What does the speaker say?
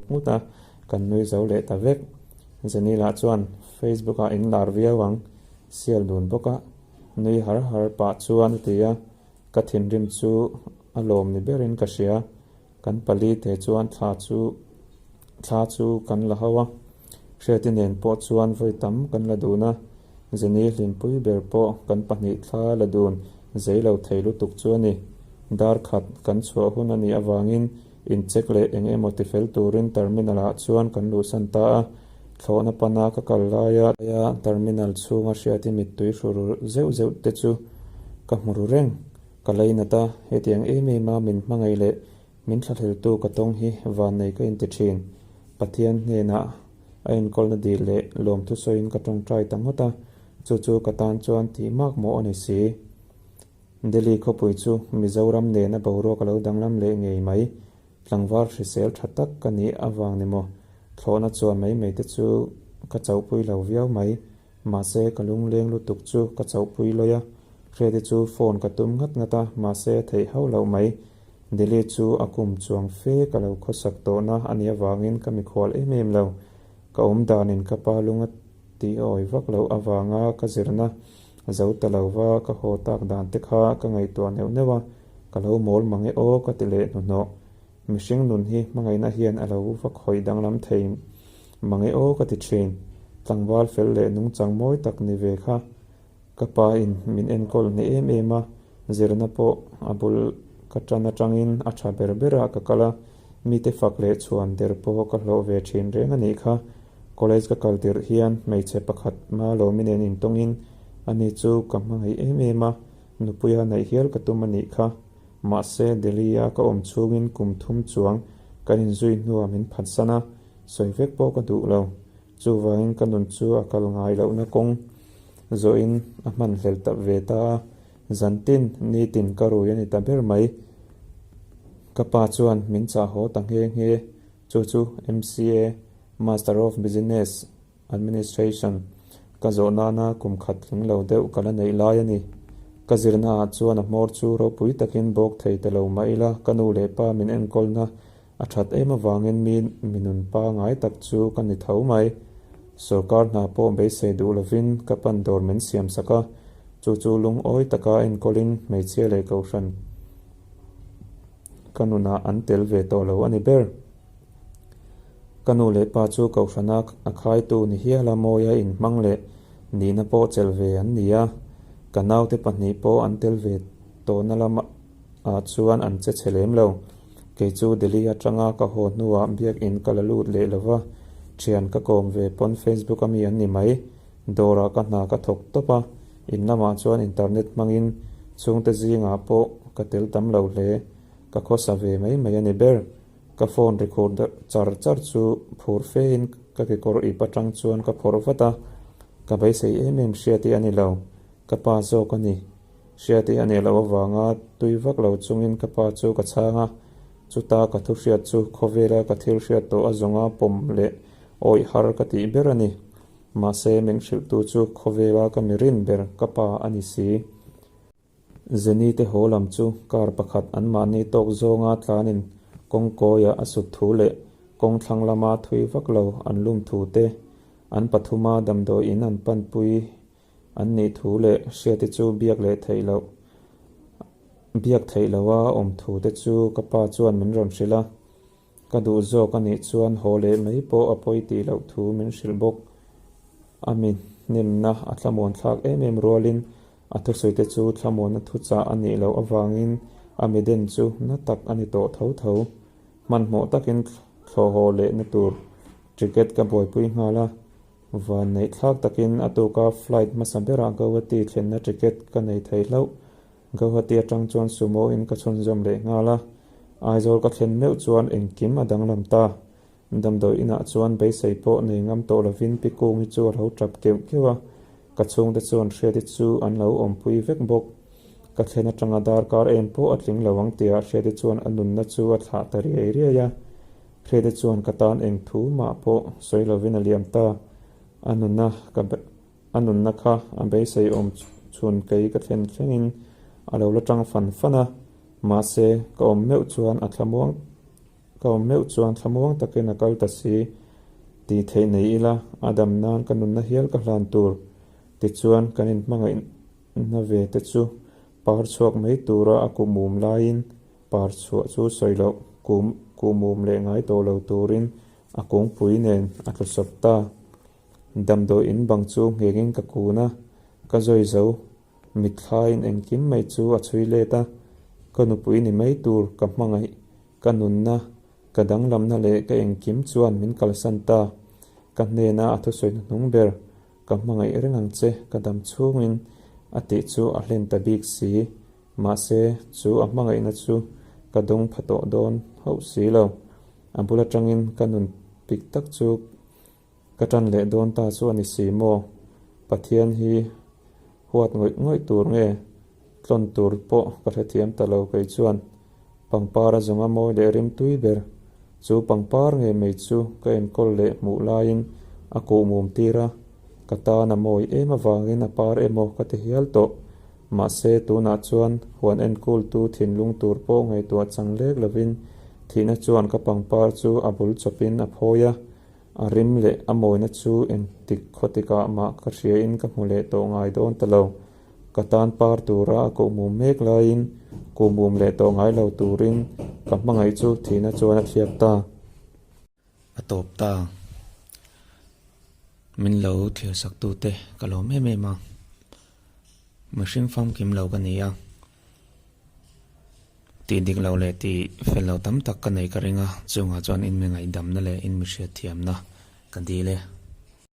Nghut a, kan nui zo leh ta vek. Jenny lah chuan Facebook ah in lar viau ang, sial dun bawk a, nui har har pah chuan a ti a, ka thinrim chu a lawm ni berin ka hria. Kan pali te chuan thla chu thla chu kan la ho a, Hriati nen pawh chuan vawi tam kan la dun a, Jenny hlimpui ber pawh kan pahnih thla la dun zei lo thei lutuk chu a ni. Dar khat kan chhuah hun a nih avangin Incheck leh eng emaw tifel turin terminal ah chuan kan luhsan ta a, thlawhna pana ka kal laia terminal chhunga hriati mittui hru ru zeuh zeuh te chu ka hmu ru reng. Ka leinat a, hetiang em em a min hmangaih leh min thlahleltu ka tawng hi vannei ka inti thin. Pathian hnenah a enkawlna dil leh lawmthu sawiin ka tawngtai ta ngawt a, chu chu ka tan chuan tih mak mawh a ni si. Delhi khawpui chu Mizoram nena boruak a lo danglam leh ngei mai. Tlangval hrisel tha tak ka nih avang ni maw? Thlawhna chuan mai mai te chu ka chauhpui lo viau mai. Mahse ka lungleng lutuk chu ka chauhpui lawi a. Hriati chu phone ka tum ngat ngat a, mahse theih hauh loh mai. Delhi chu a kum chuang fe ka lo khawsak tawhna a nih avangin ka mikhual em em lo. Ka awm danin ka pa lung a tih awi vak loh avanga ka zirna Zo ta lo va, ka haw tak dan te kha ka ngaihtuah neuh neuh a, ka lo mawl mang e aw ka ti leh hnuhnawh. Mihring nun hi hmangaihna hian a lo va khawih danglam thei mang e aw ka ti thin. Tlangval fel leh nungchang mawi tak ni ve kha ka pa in min enkawl hneh em em a, zirna pawh a bul ka tan atangin a tha ber berah ka kal a, mite fak leh chhuan der pawh ka hlawh ve thin reng a nih kha. College ka kal tirh hian hmeichhe pakhat hma lawmi nen intawngin ani chu ka hmangaih em em a, nupuia neih hial ka tum a nih kha. Mahse, Delhi-a ka awm chhungin kum thum chuang kan inzui hnuah min phatsan a, sawi vek pawh ka duh lo. Chuvangin ka nun chu a kal ngai lohna kawng zawhin a hmanhlel ta ve ta a, zantin, nitin ka rui a ni ta ber mai. Ka pa chuan min chah haw ta nghe nghe. Chu chu MCA, Master of Business Administration, ka zawh nana kum khat tling lo deuh ka la neih lai a ni. Ka zirnaah chuan a hmawr chu ropui takin bawk thei ta lo mah ila ka nu leh pa min enkawlna a that em avangin mi minun pangai tak chu ka ni tho mai. Sorkar hna pawh beisei duh lovin ka pan dawr min siam sak a, chu chu lungawi taka enkawlin hmeichhia leh kohhran Ka nunah an tel ve tawh lo a ni ber. Ka nu leh pa chu Kohhrana a khaitu ni hiala mawia inhmang leh nihna pawh chelh ve an ni a, ka naute pahnih pawh an tel ve tawhna lamah chuan an che chhe lem lo. Kei chu Delhi atanga ka haw hnuah biakin ka la lut leh lo va, thian ka kawm ve pawn Facebook a mi an ni mai. Dawrah ka hna ka thawk tawp a, in lamah chuan internet hmangin chhungte zingah pawh ka tel tam lo hle. Ka khawsa ve mai mai a ni ber. Ka phone ri khur char char chu phur fein ka kekawr ip atang chuan ka phawrh vat a, ka beisei em em hriat hi a ni lo, ka pa zawk a ni. Hriat hi a nih loh avanga tui vak lo chungin ka pa chu ka chhang a, chuta ka thu hriat chu khawvela ka thil hriat tawh a zawnga pawm leh awih har ka tih ber a ni. Mahse min hrilhtu chu khawvela ka mi rin ber ka pa a ni si. Jenny te haw lam chu car pakhat anmahni tawk zawnga tlanin kawng kawiah a sut thu leh kawng thlang lama thui vak lo an lum thu te, an pathuma damdawi in an panpui an nih thu leh hriati chu biak leh theih loh biak theih loha awm thu te chu ka pa chuan min rawn hrilh a. Ka duh zawk a nih chuan haw leh mai pawh a pawi tih loh thu min hrilh bawk. A mi hnemna a thlamuan thlak em em rualin a thusawi te chu thlamuanna thuchah a nih loh avangin a mi den chu na tak a ni tawh tho tho. Hmanhmawh takin thlawh haw lehna tur ticket ka buaipui nghal a, van neih thlak takin a tuka flight hmasa berah Guwahati thlenna ticket ka nei thei hlauh. Guwahati atang chuan sumo in ka chhunzawm leh nghal a, Aizawl ka thlen meuh chuan engkim a danglam ta. Damdawi inah chuan beisei pawh nei ngam tawh lovin Pi Kungi chu a lo tap keuh keuh a, ka chhungte chuan Hriati chu an lo awmpui vek bawk. Ka thlen atanga darkar em pawh a tling lo ang tia Hriati chuan a nunna chu a thlah ta riai riai a. Hriati chuan ka tan eng thu mah pawh sawi lovin a liam ta. A nunna ka. A nunna kha a beisei awm chhun kei ka thlen thlengin a lo la tang fan fan a, mahse ka awm meuh chuan a thlamuang ka awm meuh chuan thlamuang takin a kal ta si. Tih theih nei ila, a dam nan ka nunna hial ka hlan tur. Tichuan, kan inhmangaihna ve te chu par chhuak mai tura a kuhmum laiin par chhuah chu sawi loh kum kuhmum leh ngai tawh lo turin a kungpui nen a tlu sawp ta. Damdawi in bang chu nghengin ka kun a, ka zawi zo. Mitthlaiin engkim mai chu a chhui let a, ka nupui ni mai tur ka hmangaih, ka nunna, ka danglamna leh ka engkim chuan min kalsan ta. Ka hnena a thusawi hnuhnung ber, ka hmangaih reng ang che, ka dam chhungin a tih chu a hlen ta bik si. Mahse, chu a hmangaihna chu ka dawng pha tawh dawn hauh si lo. A bul atangin ka nun pik tak chu Ka tan leh dawn ta chu a ni si maw? Pathian hi huat ngawih ngawih tur nge? Tlawn tur pawh ka hrethiam ta lo kei chuan pangpar a zawnga mawi leh rim tui ber. Chu pangpar ngei mai chu ka enkawl leh hmuh laiin a kuhmum tir a, ka tan a mawi em avangin a par emaw ka ti hial tawh. Mahse tunah chuan huan enkultu thinlung tur pawh ngaihtuah chang lek lovin thihna chuan ka pangpar chu a bul chawpin a phawi a, A rim leh a mawina chu engtik khawtikah mah ka hriain ka hmu leh tawh ngai dawn ta lo. Ka tan par tura a kuhmum mek laiin kuhmum leh tawh ngai lo turin ka hmangaih chu thihna chuan a thliak ta. A tawp ta. Min lo thliarsak tute ka lawm em em a. Mihring famkim lo ka ni a. Tih dik lo leh tih fel lo tam tak ka nei ka ring a, chungah chuan in mi ngaihdamna leh in mi hriatthiamna ka dil e.